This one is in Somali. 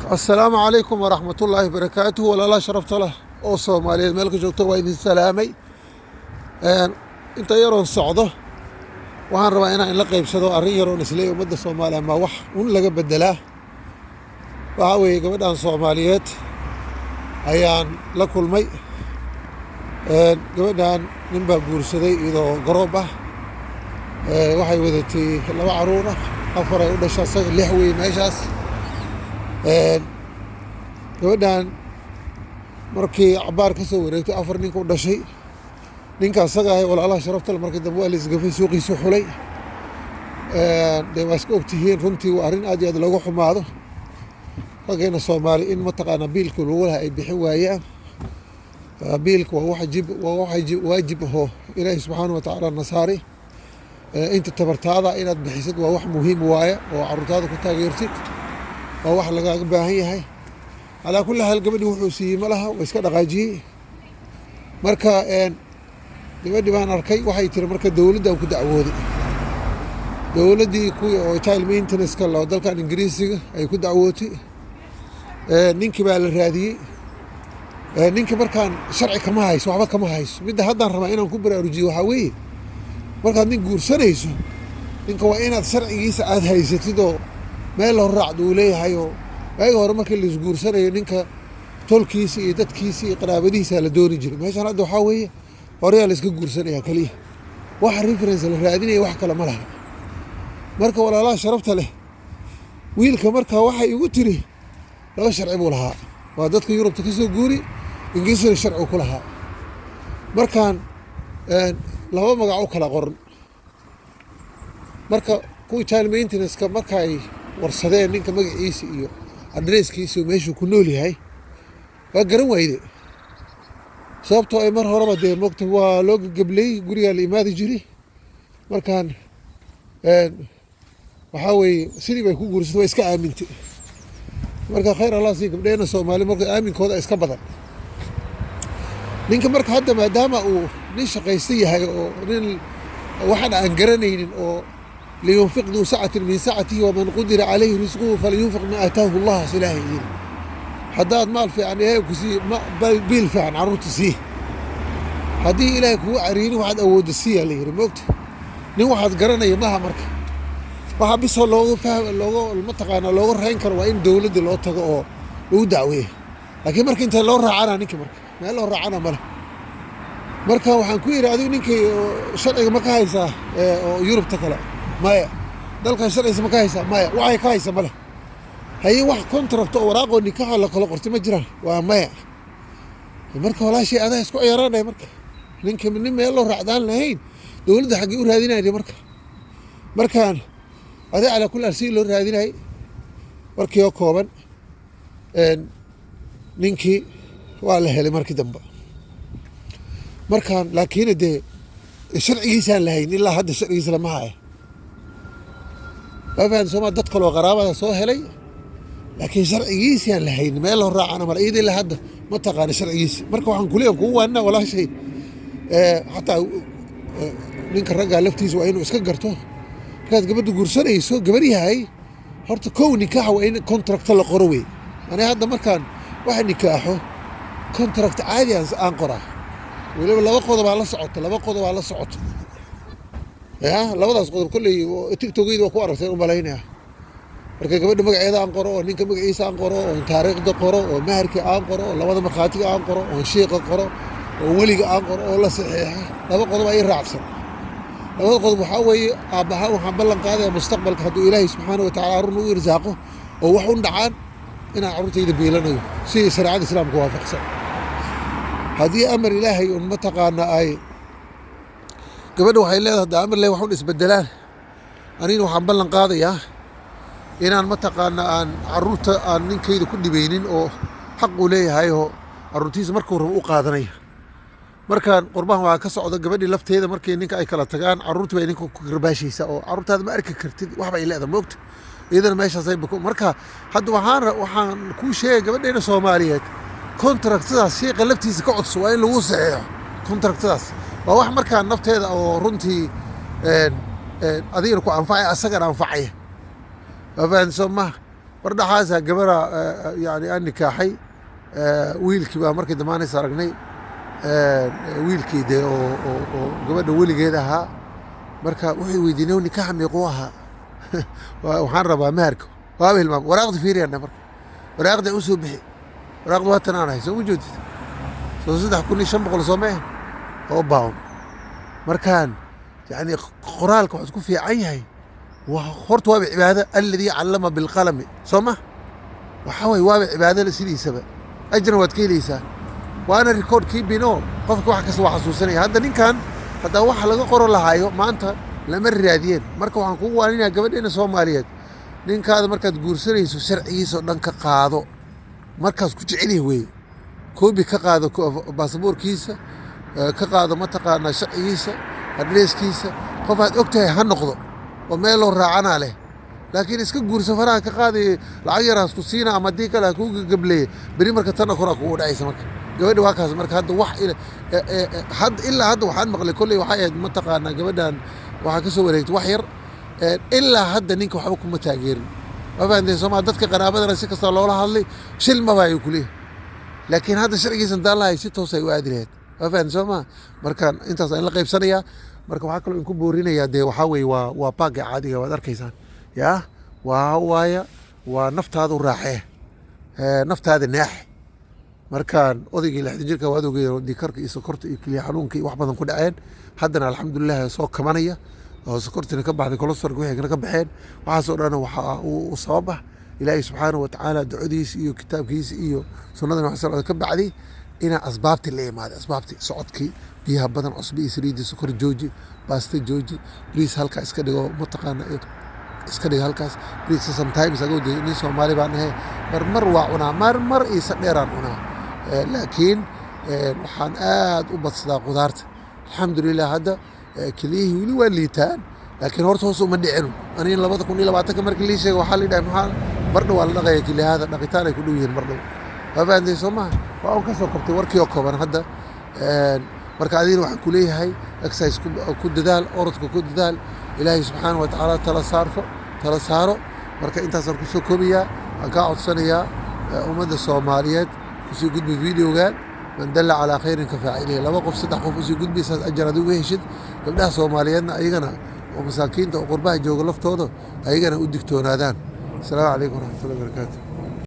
Assalaamu calaykum waraxmatullaahi barakaatuhu. Walaalaha sharafta leh oo Soomaaliyeed meel ka joogto, waa idin salaamay. Inta yaroon socdo waxaan rabaa inaan inla qaybsado arrin yaroon isleeyahay ummadda Soomaaliya ma wax un laga bedelaa. Waxaa weeye, gabadhan Soomaaliyeed ayaan la kulmay. Gabadhan nin baa guursaday iyadoo garoob ah. Waxay wadatay laba caruur ah, afar ay u dhashay asaga, lix wey meeshaas. Gabadhan markii cabaar ka soo wareegtay, afar ninka u dhashay, ninka asaga ahay, walaalaha sharafta leh, markii dambe waa la isgafay, suuqiisu xulay. Dee waa iska ogtihiin, runtii waa arrin aad iyo aad looga xumaado raggeena Soomaali in mataqaanaa biilka lagu lahaa ay bixin waayaan. Biilka waa wajib, waa waajib, waajib ahoo Ilaahi subxaana wa tacaala nasaari. Inta tabartaada inaad bixisid waa wax muhiim waaye oo carruurtaada ku taageertid, waa wax lagaaga baahan yahay. Calaa kulli xaal, gabadhii wuxuu siiyey ma laha, waa iska dhaqaajiyey. Marka gabadhii baan arkay, waxay tiri marka dowladdan ku dacwooday, dowladdii kuwii oo child maintenance-ka loo dalkan Ingiriisiga ay ku dacwootay. Ninkii baa la raadiyey. Ninkii markaan sharci kama hayso, waxba kama hayso. Midda haddaan rabaa inaan ku baraarujiyo waxaa weeye, markaad nin guursanayso, ninka waa inaad sharcigiisa aad haysatid oo meel hor raacda uu leeyahay. Oo waagi hore markii la isguursanayo, ninka tolkiisa iyo dadkiisa iyo qaraabadihiisa la dooni jiray. Meeshaan hadda waxaa weeye, horeyaa la iska guursanaya keliya, wax reference la raadinaya wax kale ma laha. Marka walaalaha sharafta leh, wiilka marka waxay igu tiri laba sharci buu lahaa, waa dadka Yurubta ka soo guuri, Ingiriisina sharcigu ku lahaa. Markaan laba magac u kala qoran. Marka kuwii child maintenance-ka markaay warsadeen ninka magaciisa iyo addresskiisa, meeshuu ku nool yahay, waa garan wayde, sababtoo ay mar horeba dee mogta waa loo gagabley, gurigaa la imaadi jiri. Markaan waxaa weeye, sidii bay ku guursatay, waa iska aamintay. Marka khayr Allah sii gabdheena Soomaali, marka aaminkooda iska badan. Ninka marka hadda maadaama uu nin shaqaysta yahay oo nin waxaan aan garanaynin oo لينفق ذو سعة من سعته ومن قدر عليه رزقه فلينفق مما آتاه الله, ilaahay yiri, haddaad maal fiican Ilaahay ku sii, biil fiican carruurta sii. Haddii Ilaahay kugu cariirin, waxaad awoodda siiya la yiri, moogta nin waxaad garanaya maha. Marka waxaa bisoo looga fahm looga mataqaanaa looga rayn karo waa in dowladda loo tago oo lagu dacweeyo. Laakiin marka intee loo raacana ninka, marka meel loo raacana male. Marka waxaan ku yidhi, adigu ninkii sharciga ma ka haysaa oo Yurubta kale? Maya. Dalkan sharcigiisa ma ka haysaa? Maya. Waxay ka haysa male. Haye, wax contract oo waraaqoo nikaxa la kala qortay ma jiraan? Waa maya. Marka walaashay, adaa isku ciyaaraanaya. Marka ninka nin meel loo raacdaan lahayn, dowladda xaggee u raadinaya? Marka markaan adaa calaa kulli haal si loo raadinayay, warkii oo kooban, ninkii waa la helay markii dambe. Markaan laakiin dee sharcigiisaan lahayn, ilaa hadda sharcigiisa lama haya. Waa fahan sooma? Dad kaloo qaraabada soo helay, laakiin sharcigiisaan lahayn, meel loo raacana male. Iyada ilaa hadda ma taqaana sharcigiisi. Marka waxaan kuleeyahay, kugu waanina walaashay, xataa ninka raggaa laftiisa waa inuu iska garto. Markaad gabadha guursanayso, gabar yahay, horta kow nikaaxa waa in contract la qoro wey. Aniga hadda markaan waxa nikaaxo, contract caadi aan qoraa. Weliba laba qodobaa la socota, laba qodobaa la socoto ya. Labadaas qodob kolley TikTokeyda waa ku aragteen u malaynaya. Marka gabadha magaceeda aan qoro, oo ninka magaciisa aan qoro, oo taariikhda qoro, oo maharkii aan qoro, oo labada markhaatiga aan qoro, oo shiiqa qoro, oo weliga aan qoro, oo la saxiixa, laba qodob ay raacsan. Labada qodob waxaa weeye, aabbahaan waxaan ballan qaadaya mustaqbalka, hadduu Ilaahay subxaana wa tacala carruur nagu irsaaqo oo wax un dhacaan, inaan carruurtayda biilanayo sidii shareecada Islaamka waafaqsan. Haddii amar Ilaahay un mataqaana ay gabadha waxay leedahay, hadda amar Ilahay wax un isbedelaan, anigana waxaan ballan qaadayaa inaan mataqaana aan carruurta aan ninkayda ku dhibaynin, oo xaq uu leeyahay oo carruurtiisa markuu rabo u qaadanaya. Markaan qurbahan waxaa ka socda, gabadhii lafteeda markii ninka ay kala tagaan, carruurtii bay ninka ku karbaashaysa oo carruurtaada ma arki kartid, wax bay leedahay, moogta iyadana meeshaasay buko. Marka hadda waxaan kuu sheegay, gabadheena Soomaaliyeed, contractadaas shiiqa laftiisa ka codso, waa in lagu saxeexo contractadaas. Waa wax markaa nafteeda oo runtii adigana ku anfacaya, asagana anfacaya. Waa fahan soo maha? Bardhaxaasa gabara yani aan nikaaxay. Wiilkii baa markii dambe aan is aragnay, wiilkii dee oo gabadha weligeed ahaa. Marka wuxuu weydiinay, "Nikaaxa meequu ahaa? Waxaan rabaa meherka." Waaba hilmaam. Waraaqda fiiriyana, marka waraaqda u soo bixi. Waraaqda waa tan aan ahay, soo ma joodid? Soo 3500 soo ma oo pound? Markaan yani qoraalka waxuu ku fiican yahay, waa horta waaba cibaado. الذي علم بالقلم, soo ma? Waxaa waye waaba cibaadada sidiisaba, ajran waad ka helaysaa, waana record keeping oo qofka wax kasta waa xasuusanaya. Hadda ninkan haddaa waxa laga qoro lahaayo maanta lama raadiyeen. Marka waxaan kugu waaninayaa, gabadheena Soomaaliyeed, ninkaada markaad guursanayso sharcigiisa oo dhan ka qaado. Markaas ku jecel yahay weeye. Copy ka qaado baasaboorkiisa, ka qaado mataqaanaa sharcigiisa, adreeskiisa. Qof aad og tahay ha noqdo oo meel loo raacanaa leh. Laakiin iska guursa, faraha ka qaaday, lacag yar hasku siina ama haddii kale ha kuu gableeye. Beri marka tana koraa kugu dhacaysa. Marka gabadha waa kaas. Marka hadda wax hadda ilaa hadda waxaan maqlay, kolley waxay ahayd mataqaanaa gabadhan waxaa ka soo wareegtay wax yar, ilaa hadda ninka waxba kuma taageerin. Ma fahanteen sooma? Dadka qaraabadana si kasta loola hadlay, shil maba ayuu kuleeyahay. Laakiin hadda sharcigiisa intaan lahay si toos ay u aadi lahayd. Waa fahanteen sooma? Marka intaas aan la qaybsanayaa. Marka waxaa kaloo inku boorinayaa dee, waxaa weeye waa baagga caadiga waad arkaysaan. Yaa waa waaya, waa naftaadu raaxee, naftaada naaxe. Markaan odaygii 60 jirka waad ogeen, dhiigkarka iyo sokorta iyo keliya xanuunka iyo wax badan ku dhaceen. Haddana alxamdulilah soo kabanaya oo sokortina ka baxday, cholesterolka wixii ka baxeen. Waxaasoo dhan waxaa u sabab ah Ilaahay subxaanahu watacaala ducadiisa iyo kitaabkiisa iyo sunnadana wax socda ka bacday inaa asbaabti la imaaday. Asbaabti socodkii, biyaha badan, cusbi iyo saliidii, sokor jooji, baasta jooji, bariis halkaa iska dhigo, mataqaana iska dhigo halkaas. Bariiska sometimes agoo dee nin Soomaali baan ahay, mar mar waa cunaa, mar mar iyo dheeraan cunaa. Laakiin waxaan aad u badsadaa qudaarta. Alxamdulilah hadda keliyihii weli waa liitaan, laakiin horta hoos uma dhicin. Aniga 2020-ka markii lii sheegay waxaa la yidhahay, maxaa mar dhow waa la dhaqaya keliyahada, dhaqitaan ay ku dhow yihiin mar dhow. Waa fahanteen soo maha? Waa un ka soo kabtay warkii oo kooban hadda. Marka adigna waxaan ku leeyahay exercise ku dadaal, orodka ku dadaal, Ilaahay subxaana wa tacaala tala saarto, tala saaro. Marka intaasaan kusoo koobayaa. Waxaan kaa codsanayaa, ummadda Soomaaliyeed kusii gudbi videogan. من دل على خير كفاعله. Laba qof, saddex qof usii gudbi, saas ajar adigu heshid. Gabdhaha Soomaaliyeedna ayagana oo masaakiinta oo qurbaha jooga laftooda ayagana u digtoonaadaan. Asalaamu calaykum waraxmatullahi wabarakaatu.